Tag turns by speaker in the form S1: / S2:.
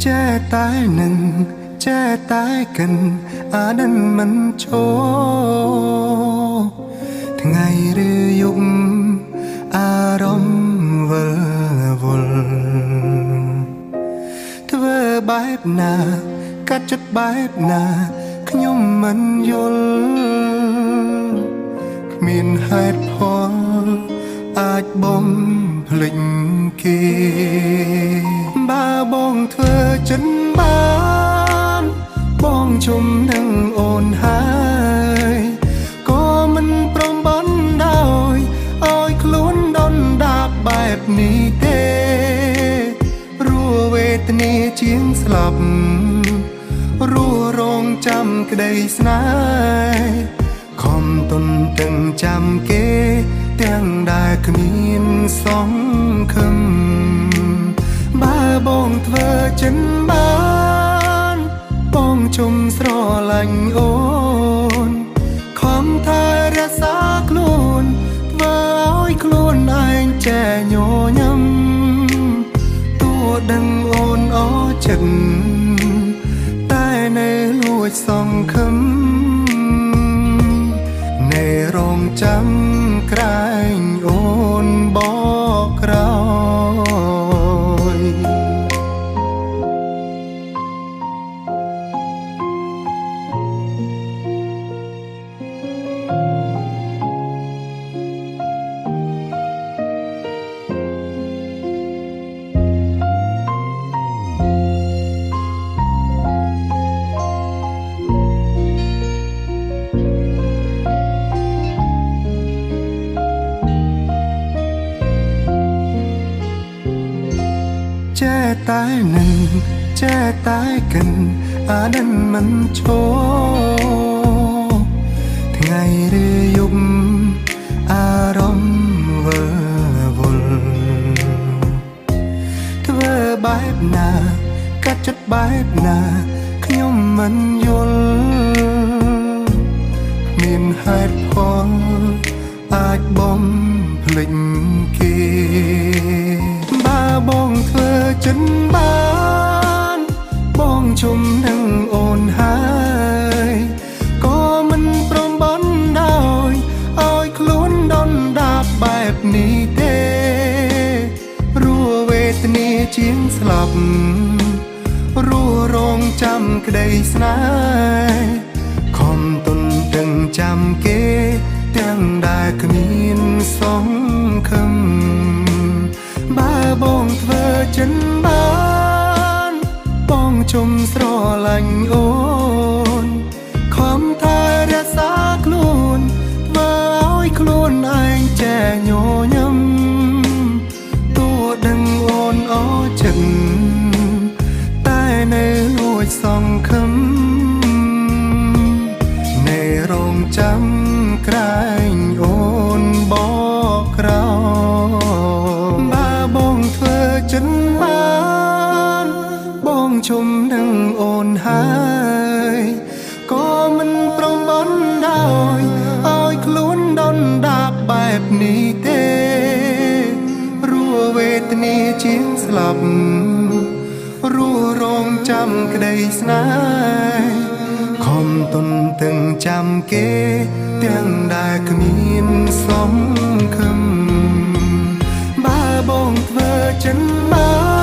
S1: ចេះតែនឹងចេះតែកិនអាដិនមិនឈរថ្ងៃឬយប់អារម្មណ៍វិលវល់ធ្វើបែបណាកាត់ចិត្តបែបណាខ្ញុំមិនយល់គ្មានហេតុផលអាចបំភ្លេចគេបើបងធ្វើចិនបានបងជុំនឹងអូនហើយក៏មិនព្រមបណ្ដោយឲ្យខ្លួនដុនដាបបែបនេះទេរស់វេទនាជាងស្លាប់រស់រងចាំក្តីស្នេហ៍ខំទន្ទឹងចាំគេទាំងដែលគ្មានសង្ឃឹមបើបងធ្វើចិនបានបងជុំស្រឡាញ់អូនខំថែរក្សាខ្លួនធ្វើឲ្យខ្លួនឯងចេះញញឹមតួដឹងអូនអចិត្តតែនៅលួចសង្ឃឹមនៅរងចាំក្រែងអូនបកក្រោយចេះតែនឹងចេះតែកិនអាដិនមិនឈរថ្ងៃឬយប់អារម្មណ៍វិលវល់ធ្វើបែបណាកាត់ចិត្តបែបណាខ្ញុំមិនយល់មានហេតុផលអាចបំភ្លេចគេបើបងធ្វើចិនបានបងជុំនឹងអូនហើយក៏មិនព្រមបណ្ដោយឲ្យខ្លួនដុនដាបបែបនេះទេរស់វេទនាជាងស្លាប់រស់រងចាំក្តីស្នេហ៍ខំទន្ទឹងចាំគេទាំងដែលគ្មានសង្ឃឹមបើបងធ្វើចិនបានបងជុំស្រឡាញ់អូនខំថែរក្សាខ្លួនធ្វើឲ្យខ្លួនឯងចេះញញឹមតួដឹងអូនអចិត្តតែនៅលួចសង្ឃឹមនៅរងចាំក្រែងអូនបកក្រោយបើបងធ្វើចិនបានបងជុំនឹងអូនហើយក៏មិនព្រមបណ្ដោយឲ្យខ្លួនដុនដាបបែបនេះទេរស់វេទនាជាងស្លាប់រស់រងចាំក្តីស្នេហ៍ខំទន្ទឹងចាំគេទាំងដែលគ្មានសង្ឃឹមបើបងធ្វើចិនបា